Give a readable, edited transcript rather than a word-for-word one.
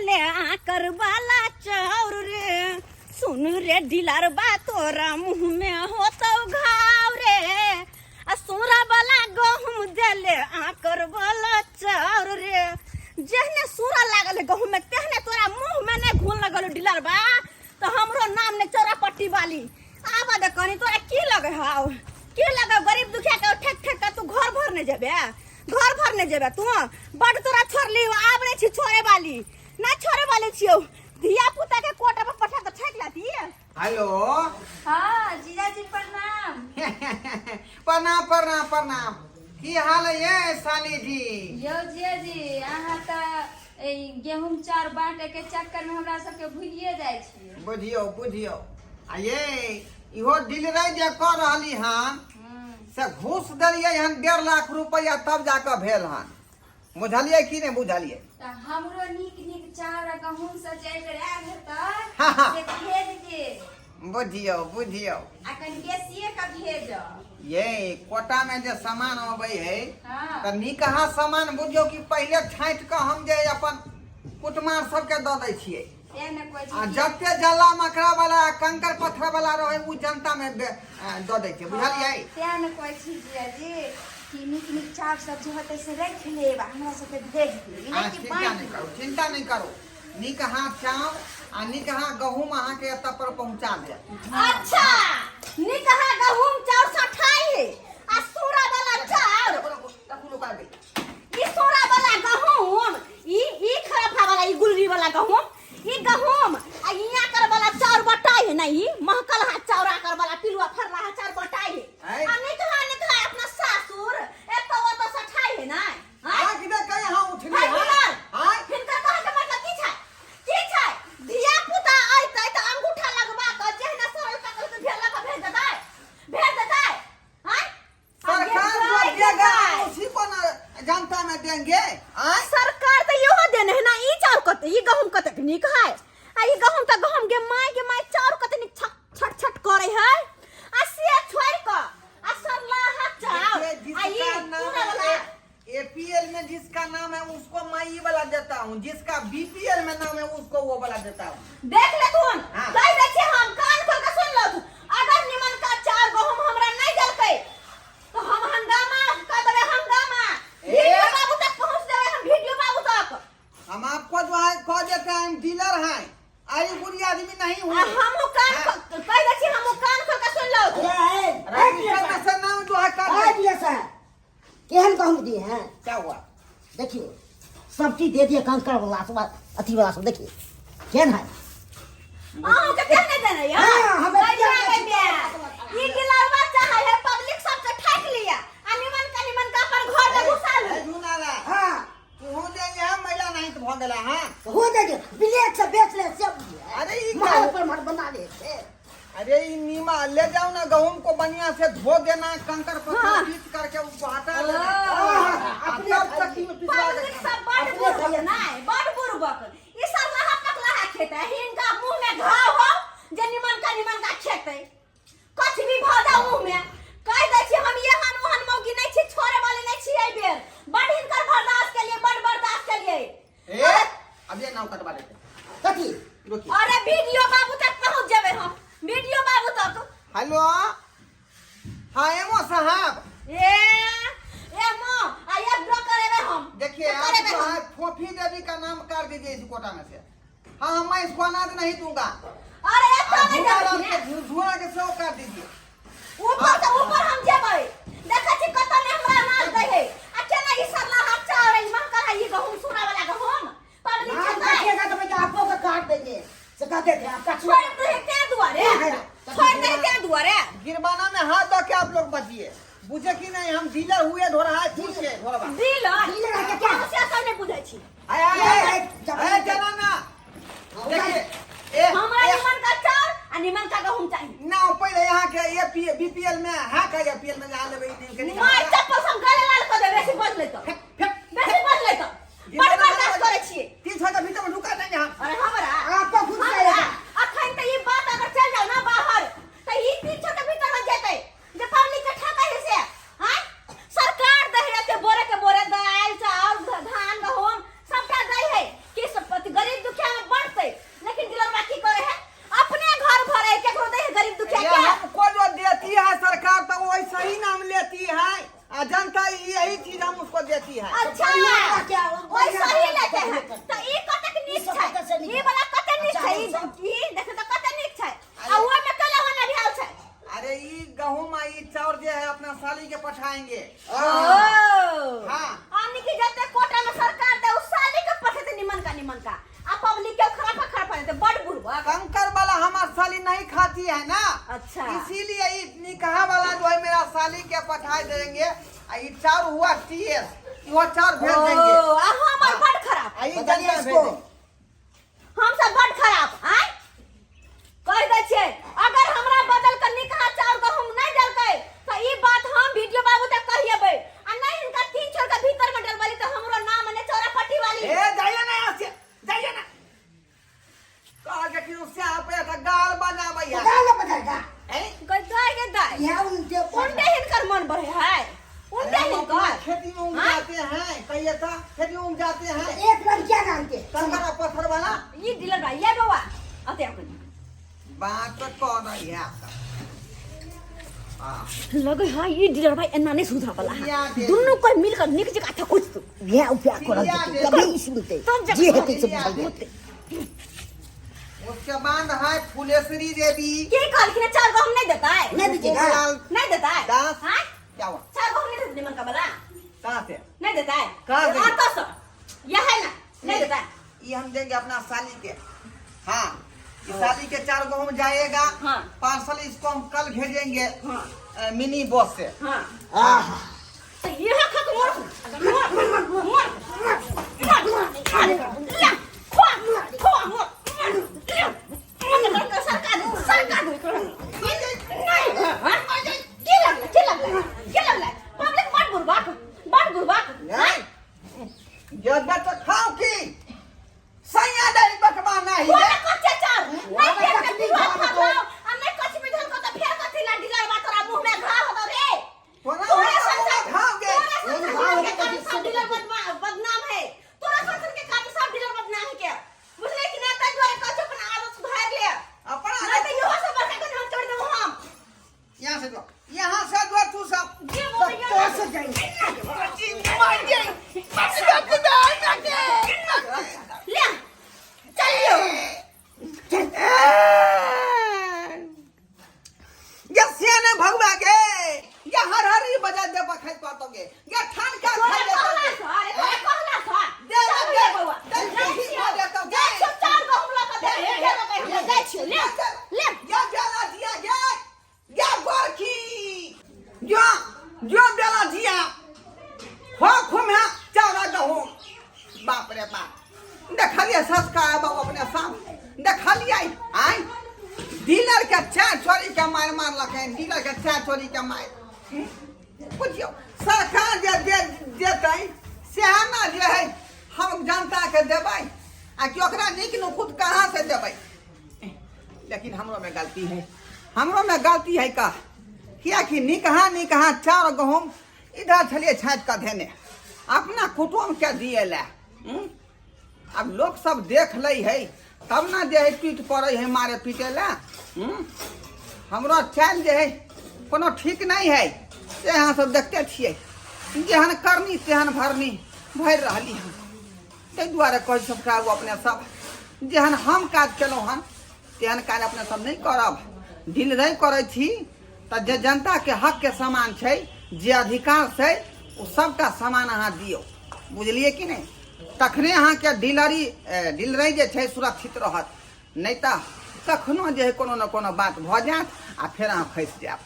देले आकर वाला चाउर रे। सुन रे डिलरबा तोरा मुँह में होतौ घाव रे। आ सूरा वाला गहूम देले आकर वाला चाउर रे। जेहने सूरा लागल है गहूम में तेहने तोरा मुँह में नहीं घुन लगल डिलरबा, तो हमरो नाम ने चौरा पट्टी वाली। आबा दे कनी, तोरा की लगे हाव, की लगे गरीब दुखिया के ठेक ठेक के तू घर भरने जेबे, घर भरने जेबे तू। बड तोरा छोड़ली, आब नहीं छी छोड़े वाली, ना छोड़े वाली छियौ। धिया पुता के कोटा पर पठा के ठेक लाती। हेलो। हाँ जीजाजी प्रणाम। प्रणाम प्रणाम प्रणाम। की हाल है ये साली जी? यौ जीजाजी, अहाँ तऽ एहि गेहूँ चाउर बाँटे के चक्कर में हमरा सबके भूलिए जाइ छियै। बुझियौ बुझियौ, आ ये इहो डिलरै जे कऽ रहली हन से घूस देलियै हन 1.5 लाख रुपैआ तब जाकऽ भेल हन, बुझलियै कि नहि बुझलियै? तऽ हमरो नीक नीक चाउर आ गहूँम सब जे एहि बेर आयल हेतै हाँ, हाँ। से भेज देब। बुझियौ बुझियौ, आ कनि बेसिए के भेजब। ये कोटा में जे सामान अबै है हाँ। तऽ निकहा सामान बुझियौ कि पहिले छाँटि कऽ हम जे अपन कुटमार सबके दऽ दै छियै। तें ने कहै आ छी। जते जल्ला मकड़ा वाला कंकड़ पत्थर वाला रहे उ जनता में दऽ दै छियै, बुझलियै? तें ने कहै छी जीजाजी कि नीक नीक चाउर सब जे होतै से राखि लेब आ हमरा सबके भेज देब। ई अहाँ नहि कि चिंता बाँटि नहि करू, देब। चिंता नहि करू। नीक अहाँ चाउर आ नीक अहाँ गहूम अहाँके एतऽ पर पहुँचा देब। अच्छा, निकहा गहूम चाउर सठाई है आ सूरा वाला चाउर ई सोरा वाला गहूम, ई ई खरफा वाला, ई गुलरी वाला गहूम, ई गहूम आ इया कर वाला चाउर बटाई है ना, ई महकल हा चाउर आकर वाला पिलुआ फरला हा चाउर बटाई है। ऐ। आ निकहा निकहा अपना सासुर एतो ओतो सठाई है ना। आँय? आँख दे के यहाँ उठली हाय हन। हिनकर, आँय? हिनकर कहै के मतलब की छै? की छै? धिया पुता अइतै तऽ अंगूठा लगबा कऽ जेहने सरल पाकल के भेल लऽ कऽ भेज देतै, भेज देतै। आँय? सरकार जो देगा उसी को ना जनता में देंगे। आँय? सरकार तऽ इहो देने है ना ई चाउर कते, ई गहूम कतेक नीक है। आ ई गहूम तऽ गहूम गे माय गे माय, चाउर कते नीक छट छट छट करे है। आ से छोड़ि कऽ आ सरलाहा चाउर देखिए, आ ई जिसका नाम पूरा है वाला एपीएल में जिसका नाम है उसको मैं ये वाला देता हूँ, जिसका बीपीएल में नाम है उसको वो वाला देता हूँ। देख लेथुन। हाँ। कहि दै छी हम, कान खोल के सुन लथुन, अगर निमन का चाउर गहूम हमरा नहीं देलकै तो हम हंगामा कर देबै, हंगामा। ए! वीडियो बाबू तक पहुंच देबै हम, वीडियो बाबू तक। हम आपको जो है कह देते हैं, हम डीलर हैं, आई बुरी आदमी नहीं हूँ। आ हमहूँ कान हाँ। कहि दै छी, हमहूँ कान खोल के सुन लथुन। अरे, रजिस्टर में से नाम जो है कर दे। दिया साहब, केहन गहूम दिए हैं? क्या हुआ? देखिए सब चीज दे दिए, कंकड़ वाला सब अथी वाला सब, देखिए केहन है। अहूँ के केहन नहि देने यऽ? हाँ, हमे कहिया किया गे नहि बे? ई गिलरवा चाहै है पब्लिक सबके ठकि लिअ आ निमन का निमन का अपन घर में घुसा लू। ए, झुनाला। हाँ। तू जे यहाँ महिला नहीं तो भऽ गेला। हाँ। हो जाइए, ब्लैक से बेच ले सब। अरे ई माल क्या? पर माल बना ले थे। अरे ई नीमा ले जाओ ना, गहूम को बढ़िया से धो देना, कंकर पत्थर हाँ। पीस करके उसको हटा देना। हाँ, अपने तब चक्की में पिसवा के पब्लिक खाना। सब बड़ अपने बुड़बक खाइए। नहीं, बड़ बुड़बक। ई सब लहा पकलाहा खेतै, हिनका मुंह में घाव हो जे निमन का निमन का खेतै, कछ भी भऽ जाउ मुंह में। कहि दै छी हम एहन ओहन मौगी नहि छी, छोड़े वाले नहि छी। एहि बेर बड़ हिनकर बर्दाश्त केलियै, बड़ बर्दाश्त केलियै। ए, अब ये नाव कटवा लेते हैं। कथी? रुकिए। अरे वीडियो बाबू तक पहुंच जेबै हम, वीडियो बाबू तक। हेलो, हाँ एमो साहब। ए ए मो आ ये ब्लॉक करेबे हम। देखिए तो आप करेबे जो हम। है फोफी देवी का नाम कर दीजिए इस कोटा में से। हाँ मैं इसको अनाज नहीं दूंगा। अरे एतऽ आ नहि झूला देबै डाल ने। के झूला के सेहो कर दीजिए। ऊपर से ऊपर हम जेबै, देखै छी कतऽ ने हमरा अनाज दै है आ केना ई सरलाहा चाउर, ई महकल है ई गहूम, सूरा वाला गहूम पब्लिक नाम खेतै। काटिएगा तो मैं आपको का काट देंगे, से कहते थे आपका छोड़ दे ते दुआरे, छोड़ दे ते दुआरे। गिरबाना में हाथ दो के आप लोग बचिए, बुझे कि नहीं हम डीलर हुए ढोरा है फूस के ढोरबा। डीलर? डीलर है क्या? हम से सब नहीं बुझै छी। आय आय आय ए, ए जनाना देखिए ए हमरा ए, निमन का चाउर आ निमन का गहूम चाहिए। ना पहले यहाँ के एपी बीपीएल में हाँ का एपीएल में जहाँ लेबे ई के मार चप्पल हम गले लाल कऽ देबै, बेसी बजलै तऽ, फेंक फेंक बेसी बजलै तऽ बड़ बर्दाश्त करै छियै। 300 के भीतर में ढुका देंगे हम। अरे हमरा आपको घुस हमरा जाएगा। अखन तऽ ई बात अगर चल जाओ ना बाहर तऽ ई 300 के भीतर में जेतै जे पब्लिक के ठकै है से। आँय सरकार दै है एते बोरे के बोरे दालि चाउर धान गहूम सबटा दै है कि सब गरीब दुखिया देती है आ जनता यही चीज हम उसको देती है। अच्छा, बढ़िया क्या, वो वैसा बढ़िया ही लेते हैं। बढ़िया। तो ई कतेक नीक ई सब छै, कतऽ से नीक ई वाला कतेक नीक छै, ई अच्छा, ई देख तऽ कतेक नीक छै आ ओहि में कला वाला ढाल छै। अरे ई गहूम आ ई चाउर जे है अपना साली के पठाएंगे। ओ हाँ। आनी की जते कोटा में सरकार दे उ साली के पठेते निमन का निमन का आ पब्लिक के खराब खराब देते बड़ बुढ़वा। कंकर वाला हमार साली नहीं खाती है ना। अच्छा। इसीलिए ई निकाह वाला जो है मेरा साली के पठा देंगे आ ई चाउर हुआ टीएस वो चाउर भेज देंगे। ओ आ हमर बड़ खराब। आ ई बताइए जनता इसको। भेज देंगे। हम सब बड़ खराब आय कह दै छियै, अगर हमरा बदल के निकाह चाउर गहूम नहि देलकै तऽ ई बात हम वीडियो बाबू तक कहिएबै आ नहि हिनका तीन छोड़ के भीतर में डलबली तऽ हमरो नाम ने चौरा पट्टी वाली। ए जाइए ना यहाँ से, जाइए ना। कहा के कि उससे आप ऐसा गाल बनाबै है। गाल बजाएगा। हैं? गई दाय गे दाय। यहाँ उनके उनटे हिनकर मन बढ़े है, उनटे अरे हम अपना हिनकर। खेती में उग हाँ? जाते हैं, कहिए था खेती में उग जाते हैं। एक रंग क्या जानते? कंकरा पत्थर वाला। ई डीलर भाई ये बउआ अते अपन बात तो कह रही है आपका। हाँ। लगे हाँ ई डीलर भाई एना नहीं सुधरा वाला पिया दे। दुनू कोई मिलकर निक जगह था कुछ तो यह उपया करल पिया जेतै, दे। तभी ई सुनतै। तब जब जे हेतै से पिया बुझल दे। जेतै। उसके बाद है फुलेश्वरी देवी। की कहलखिन है, चार गहूम नहीं देता है। नहीं दीजिएगा। गोपाल नहीं देता है। दास। हाँ? क्या हुआ? चार गहूम नहीं देता निमन का वाला। कहाँ से? नहीं देता है। कहाँ से? और तो सर, यह है ना, नहीं देता है। ये हम देंगे अपना साली के। हाँ, ये साली के चार गहूम जाएगा। हाँ। पार्सल इसको हम कल भेजेंगे। हाँ। मिनी बस से। हाँ। आहा। तो यह खक मोर, मोर, मोर, मोर, ला, खोआ, खोआ, मोर, ला, मोर, सरकार दे, सरकार दे, नहीं, हाँ? की लगलै, की लगलै, की लगलै? पब्लिक बड़ बुड़बक, बड़ बुड़बक, हाँ? नहीं, जब तो खाओ की सैया दही बकवा नहीं तोरा है। कच्चे चाउर, नहीं पेट में पिलुआ फरलौ, आ नहीं कच्ची में धन को तो फेर कथी ला ढिलर बा तोरा मुंह में घाव होतो रे। तोरा तोरा मुंह में संसार घाव गे। तोरा संसार घाव के होतो कारण जिससे सब डीलर बदनाम है। तोरा संसार के कारण सब डीलर बदनाम है के। बुझले कि ना ताहि दुआरे कहै छौ अपन आदत सुधारि ले। अपन नहीं तो इहो से बड़का कनि हम छोड़ि देबौ हम। यहाँ से जो, यहाँ से जो तू सब। जे बोलैया तो से जाई। ले चलियो। ये सियाने भगवा के ये हर हरी बजा दे बखाई पातोगे ये ठान का तोरा खा कहला लेतोगे। छौ, अरे तोरा कहला छौ। दे, चल दे, ले बौआ। दे, जाइ दे, छियौ, दे, दे, जाइ छियौ, चार गो हम लऽ कऽ दे, दे देबै हमरा, जाइ छियौ, ले, ले। ये बेला जिया ये ये गोरखी जो जो बेला जिया हो खुम है चारा गहूम। बाप रे बाप, देखलिए संस्कार बाबू अपने सामने देखलिए आय डीलर के चाय चोरी के मार मारलक डीलर के चाय चोरी के मार। बुझियौ सरकार जे दे देतै सएह ने जे है हम जनता के देबै आ कि ओकरा नीक नुकुत कहाँ से देबै। लेकिन हमरो में गलती है, हमरो में गलती है का कियाकि निकहा निकहा चाउर गहूम इधर छलिए छाँटि कऽ धेने अपना कुटुम्ब के दिए लए। आब लोक सब देख लै है तब ने जे है टूटि पड़ै है मारे पीटे लए। हमरो चालि जे है कोनो ठीक नहि है से अहाँ सब देखते छियै, जेहन करनी तेहन भरनी भरि रहली हन। ताहि दुआरे कहै सब्सक्राइब अपने सब जेहन हम काज केलहुँ हन तेहन काज अपने सब नहि करब। डील नहि करै छी तऽ जे जनताके हकके सामान छै जे अधिकार छै ओ सबटा सामान अहाँ दियौ, बुझलियै कि नहि? तखने अहाँके डीलरी डीलरी जे छै सुरक्षित रहत, नहि तऽ कखनो जे है कोनो ने कोनो बात भऽ जायत आ फेर अहाँ फँसि जायब।